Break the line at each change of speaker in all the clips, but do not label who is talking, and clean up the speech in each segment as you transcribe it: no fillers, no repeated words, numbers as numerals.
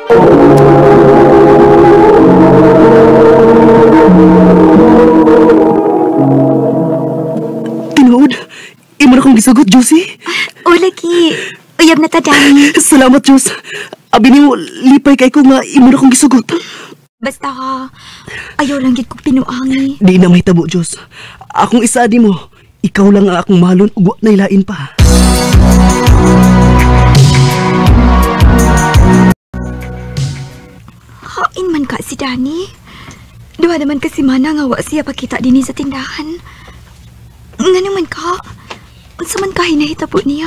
Tinuod, imo na kong gisugot, Josie.
O lagi, uyab na ta, Danny.
Salamat, Diyos. Abi nimo, lipay kay ko nga imo na kong gisugot.
Basta ha, ayaw lang gid kong pinuangi.
Di na mahitabo, Diyos. Akong isa di mo, ikaw lang ang akong mahalon ug wa nay lain pa.
Hain man ka si Danny. Duha naman kasi mana nga wa siya pakita dinhi sa tindahan. Ngano man ka? Unsa man ka hinahitabo niya?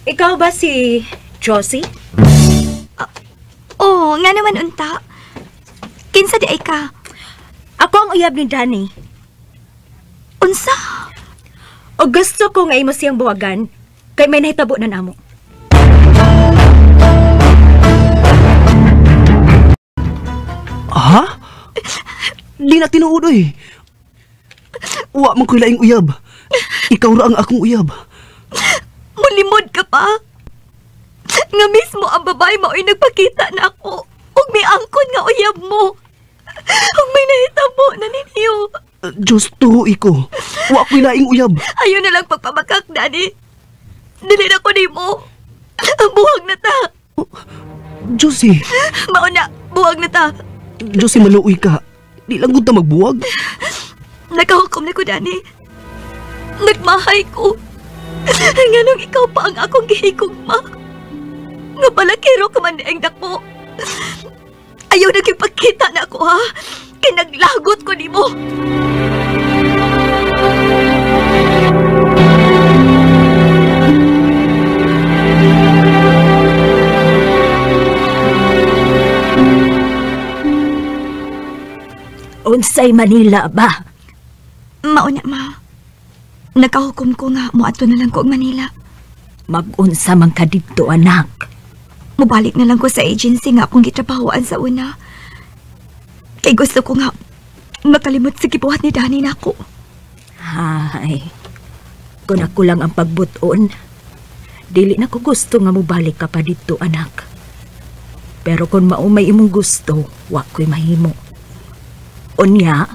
Ikaw ba si Josie?
Oh, nga naman unta. Kinsa di ay ka?
Ako ang uyab ni Danny.
Unsa?
O gusto ko nga imo siyang buwagan kay may nahitabo na namo.
Ha? Di na tinuod oy. Wa man ko'y laing uyab. Ikaw ra ang akong uyab.
Mulimod ka pa. Nga mismo ang babae mao'y nagpakita na ako. Ug may angkon nga uyab mo. Ug may nahitabo na ninyo.
Diyos, tuhoy ko. Wa ko'y laing uyab.
Ayaw na lang pagpamakak, Daddy. Dili na ko nimo. Buwag na ta.
Josie.
Mauna, buwag na ta.
Josie, maluoy ka. Di lang gud ta magbuwag.
Nakahukom na ko, Danny. Nagmahay ko. Nganong ikaw pa ang akong gihigugma. Nga palakiro ka man diang dako. Ayaw na kipagkita na ako, ha? Kinaglagot ko nimo.
Unsay Manila ba?
Mauna, ma. Nakahukom ko nga, moadto na lang ko og Manila.
Mag-unsa man ka didto, anak.
Mubalik na lang ko sa agency nga akong gitrabahoan sa una. Kay gusto ko nga makalimot sa gibuhat ni Danny nako.
Hay, kung ako lang ang pagbuton, dili na ko gusto nga mubalik ka pa didto, anak. Pero kung maumay imong gusto, wa ko'y mahimo. Unya,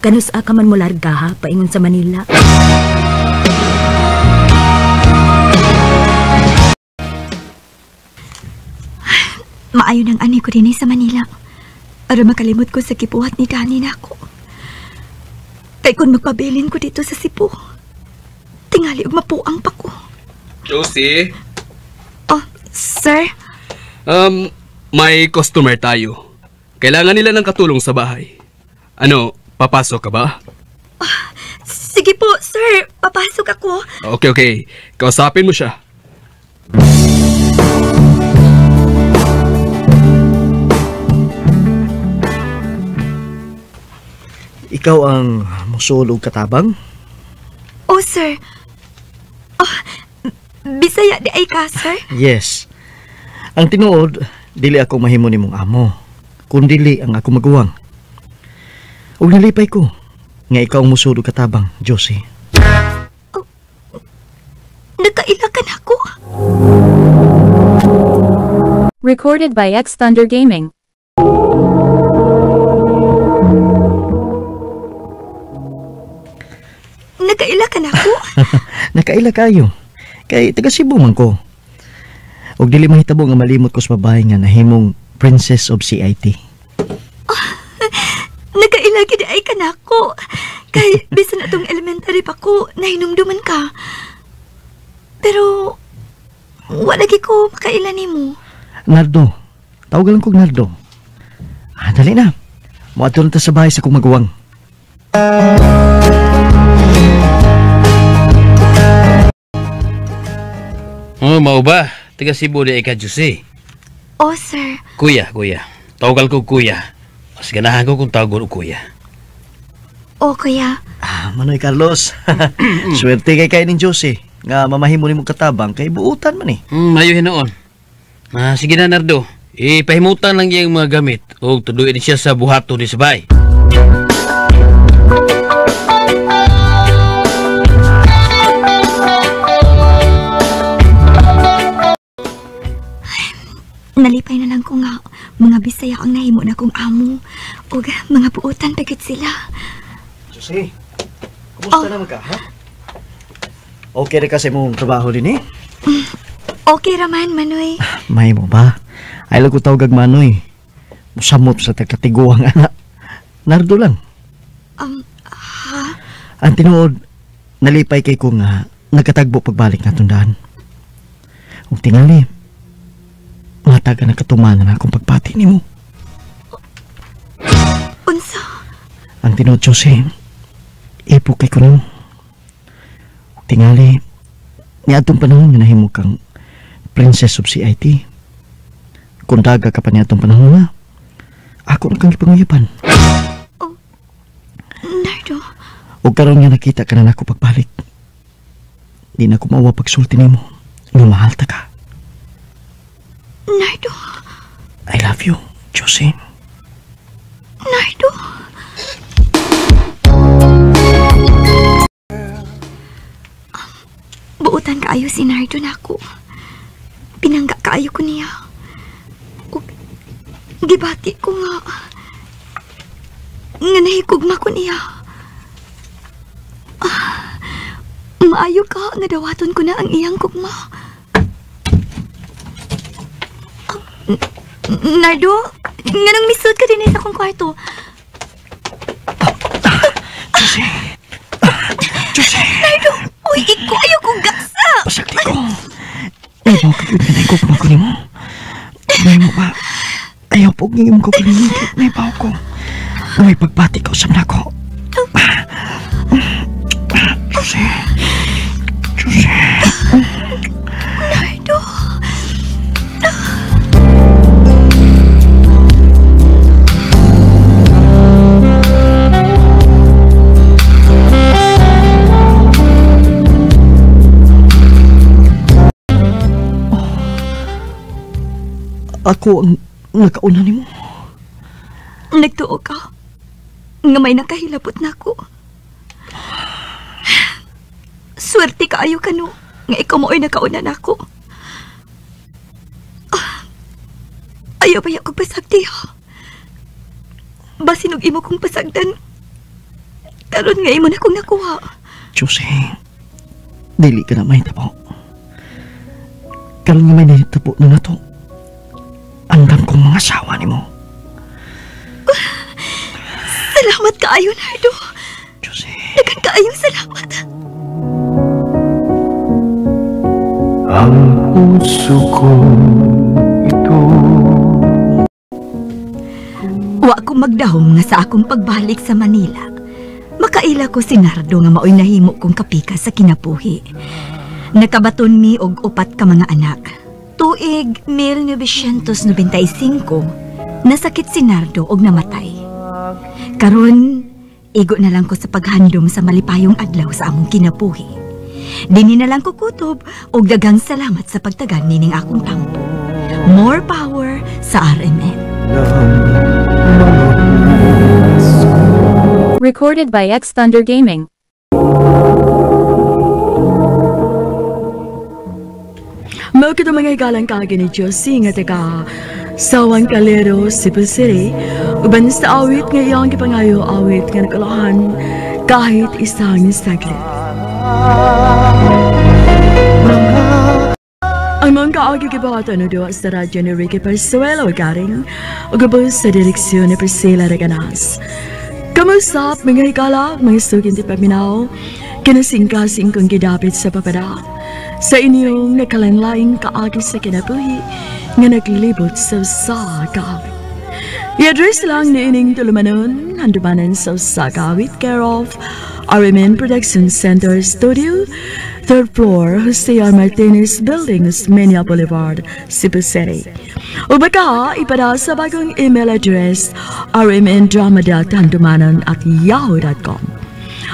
kanus-a ka man mo larga ha, paingon sa Manila.
Maayo nang ani ko dinhi sa Manila. Aron makalimot ko sa gibuhat ni Danny nako. Kay kung magpabilin ko dito sa Cebu, tingali og mapuang pa ko.
Josie?
Oh, sir?
May customer tayo. Kailangan nila ng katulong sa bahay. Ano, papasok ka ba?
Oh, sige po, sir. Papasok ako.
Okay, okay. Kausapin mo siya.
Ikaw ang musul og katabang?
Oh, sir. Oh, Bisaya di ay ka, sir?
Yes. Ang tinuod, dili ako mahimo nimong amo, kundili ang ako maguwang. Ug nalipay ko nga ikaw ang musul og katabang, Josie.
Oh, nagkailakan ako.
Recorded by X Thunder Gaming.
Nakaila ka na ako?
Nakaila kayo. Kay taga Cebu man ko. Og dili mahitabo nga malimot ko sa babae nga nahimong Princess of CIT.
Oh, nakaila gid ay ka na ako. Kay bisan atong elementary pa ko, nahinumduman ka. Pero wala gi ko makaila nimo.
Nardo. Tawagan lang kog Nardo. Ah, dali na. Moadto na ta sa bahay sa kong maguwang.
Oh, mao ba? Taga Cebu di ka, Jose.
Oh, sir.
Kuya, kuya. Tawagal ko kuya. Mas ganahan ko kung tawagon og kuya.
Oh, kuya.
Ah, Manoy Carlos. Swerte kay kay ning Jose nga mamahimo nimo katabang kay buutan man eh.
Mayo hinuon. Ah, sige na, Nardo. Ipahimutan lang iyang mga gamit og tuduin siya sa buhaton ni sa bahay.
Nalipay na lang ko nga Mga Bisaya ang nahimo na kong amo. Ug mga buutan pa gyud sila.
Josie, kumusta naman ka, ha? Okay ra ka sa imong trabaho din eh?
Okay raman, Manoy.
May mo ba? Ay lang ko tawag Manoy. Musamot sa tagkatiguang anak. Nardo lang.
Ha?
Ang tinuod, nalipay kay ko nga nagkatagbo pagbalik na tundaan. Ug tingali, mataga nagkatumanan akong pagpati nimo.
Unsa?
Ang tinuod, Josie, ipok kay ko nimo. Ug tingali, niadtong panahon nga nahimo kang Princess of CIT. Kung daga ka pa niadtong panahon na, ako na kang ipanguyapan.
Oh, Nardo.
Ug karon nga nakita ka na nako pagbalik. Di na ko maawa pagsulti nimo. Nga mahal ta ka.
Nardo.
I love you, Josie.
Nardo. Buutan kaayo si Nardo nako. Pinangga kaayo ko niya. Ug gibati ko nga nahikugma ko niya. Maayo ka nga dawaton ko na ang iyang kugma. Nardo, nganong misud ka din sa akong kwarto?
Josie! Josie!
Nardo! Uy, iko ayaw kong gasa!
Pasagdi ko! Ayaw ka yun nga naikugma ko nimo. May mo ba? Ayaw po ng imong kagalingon. May baw ko. May pagbati ka usap na ko. Josie! Josie!
Nardo!
Ako ang nakauna nimo.
Nagtuo ka nga may nakahilabot na ako. Swerte kaayo ka no, nga ikaw mo'y nakauna na ako. Ayaw ba akong pasagdi ha? Basin og imo kong pasagdan, karon nga imo na kong nakuha.
Josie, dili ka na may tabo. Karon nga may nahitabo na nato. Andam kong mga asawa nimo.
Salamat kaayo, Nardo.
Josie.
Daghan kaayong salamat.
Ang puso ko ito.
Wa ko magdahom nga sa akong pagbalik sa Manila. Makaila ko si Nardo nga maoy nahimo kong kapika sa kinabuhi. Nakabaton mi og upat ka mga anak. Tuig 1995, nasakit si Nardo og namatay. Karon, igo na lang ko sa paghandom sa malipayong adlaw sa among kinabuhi. Dini na lang ko kutob og daghang salamat sa pagtagan nining akong tampo. More power sa RMN.
Recorded by X Thunder Gaming.
Mao kito mga higalang kaagi ni Josie nga taga Sawang Calero, Cebu City, uban sa awit nga iyang gipangayo awit nga nagkalahan kahit isang saglit. Ang mga kaagi gibuhaton og duwa sa radyo ni Ricky Parsuelo garing ug ubos sa direksyon ni Priscilla Reganas. Kamusap mga higala, mga sugin ti paminaw, kinasingkasing kong gidapit sa papada. Sa inyong nakalanlaing kaagi sa kinabuhi nga naglibot sa usa ka awit. I-address lang ni ining tulumanon, handumanan sa usa ka awit, care of RMN Production Center Studio, 3rd floor, Jose R. Martinez Building, Osmeña Boulevard, Cebu City. O baka ipada sa bagong email address rmndrama.handumanan@yahoo.com.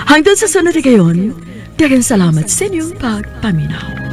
Hangtod sa sunod kayon, daghang salamat sa inyong pagpaminaw.